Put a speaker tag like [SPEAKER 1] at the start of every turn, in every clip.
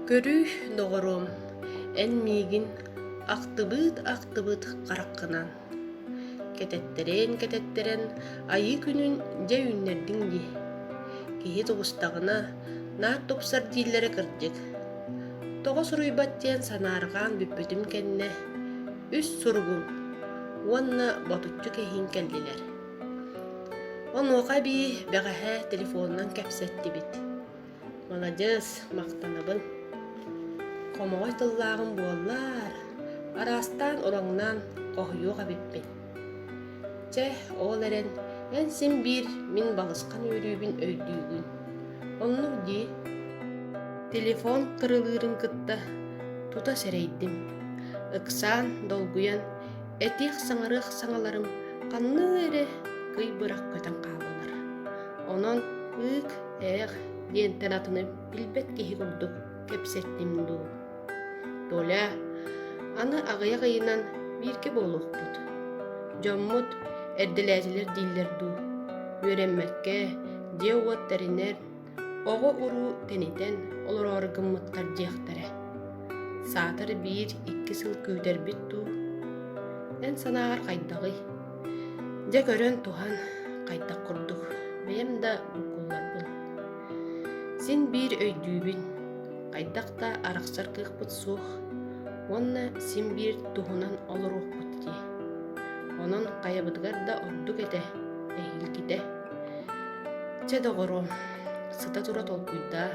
[SPEAKER 1] Көрүүй, доҕоруом, эн миигин ахтыбыт-ахтыбыт хараххынан, кэтэттэрэн-кэтэттэрэн айыы күнүн дьэ үүннэрдиҥ дии. Киһи тубустаҕына, наар тупсар дииллэрэ кырдьык. Тоҕо суруйбат диэн санаарҕаан бүппүтүм кэннэ, үс суругум уонна ботуччу кэһииҥ кэллилэр. Онуоха эбии бэҕэһээ телефонунан кэпсэттибит. Маладьыас, махтанабын. Хомоҕой тыллааҕым буоллар, араастаан ураҥнаан хоһуйуох эбиппин. Чэ, ол эрэн, эн син биир мин балысхан үөрүүбүн өйдүүгүн. Оннук дии. Телефон тырылыырын кытта тута сэрэйдим. Ыксаан, долгуйан, этиэх-саҥарыах саҥаларым ханна эрэ кый бырах көтөн хааллылар. Онон ыык, ээх диэнтэн атыны билбэт киһи курдук кэпсэттим дуу. Толя, аны аҕыйах ыйынан бииргэ буолуохпут. Дьоммут эрдэлээтилэр дииллэр дуу, үөрэммэккэ, дьиэ-уот тэринэр, оҕо-уруу тэнитэн олороору гыммыттар диэхтэрэ. Саатар биир-икки сыл күүтэрбит дуу? Эн санааҕар хайдаҕый? Дьэ көрөн туһан, хайдах курдук, бэйэм да буккулларбын. Син биир өйдүүбүн, хайдах да арахсар кыахпыт суох уонна син биир туһунан олоруохпут дии. Онон хайабытыгар да ордук этэ, эһиилгитэ. Чэ, доҕоруом, сыта-тура толкуйдаа,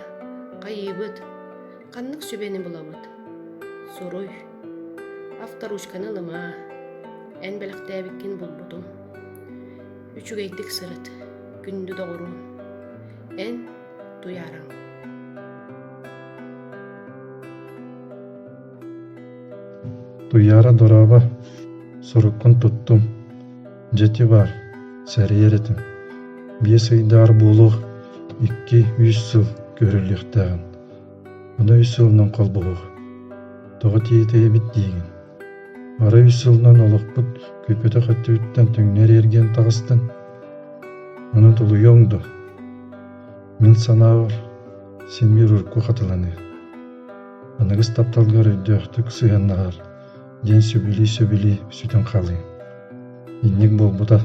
[SPEAKER 1] хайыыбыт, ханнык сүбэни булабыт? Суруй, авторучканы ылымаа, эн бэлэхтээбиккин булбутум. Үчүгэйдик сырыт, күндү доҕоруом. Эн Туйаараҥ.
[SPEAKER 2] Туйаара дорообо, суруккун туттум. Дьэ ити баар, сэрэйэр этим. Биэс ыйдааҕар буолуох икки, үс сыл көрүллүөхтээҕин. Ону үс сылынан холбоһуох. Тоҕо тиэтэйэбит диигин. Арай үс сылынан олохпут күүппэтэх өттүбүттэн түҥнэри эргийэн таҕыстын. Ону тулуйуоҥ дуо? Мин санаабар, син биир урукку хатыланыы. Аныгыс тапталгар өйдөөхтүк сыһыаннаһар диэн сөбүлүү-сөбүлүү сүтэн хаалыаҥ. Инник буолбута.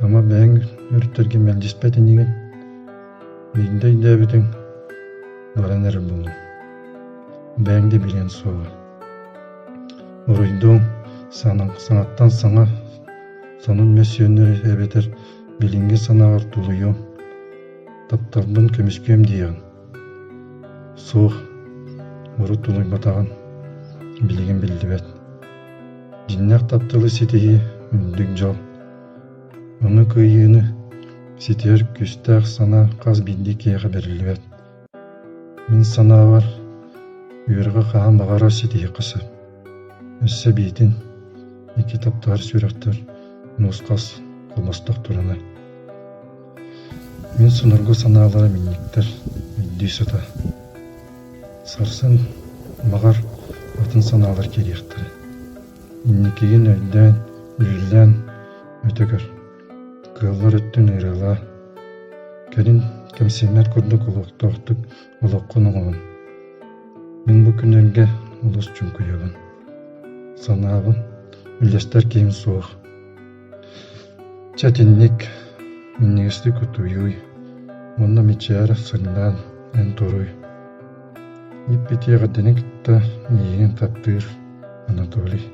[SPEAKER 2] Ама бэйэҥ өрүттэргин мэлдьиспэт инигин? Биирдэ өйдөөбүтүҥ, баран эрэр буолуҥ. Бэйэҥ да билиэн суоҕа. Уруйдуоҥ, саҥаттан саҥа сонун мөссүөннэри эбэтэр билиҥҥи санааҕар тулуйуом, тапталбын көмүскүөм диэҕин. Суох, урут тулуйбатаҕын билигин биллибэт. Дьиҥнээх тапталы ситиһии үрдүк дьол. Ону кыайыыны ситиһэр күүстээх санаа хас биирдии киһиэхэ бэриллибэт. Мин санаабар, үөрэҕи хаһан баҕарар ситиһиэххэ сөп. Өссө эбиитин, икки таптаһар сүрэхтэр муус-хас холбостохторуна. Мин судургу санаалара минньиктэр, өйдүү сыта. Сарсын, баҕар, атын санаалар киириэхтэрэ. Инникигин өйдөөн, дьүүллээн өтө көр. Кыаллар өттүн ыарыылаа. Кэлин кэмсиммэт курдук олохтоохтук олоххун оҥоһун. Мин бу күннэргэ олус чуҥкуйабын. Санаабын үллэстэр киһим суох. Чэ итинник минньигэстик утуйууй уонна мичээр сыҥнаан эн туруй. Ииппитиэҕэрдэни кытта миигин таптыыр Анатолий.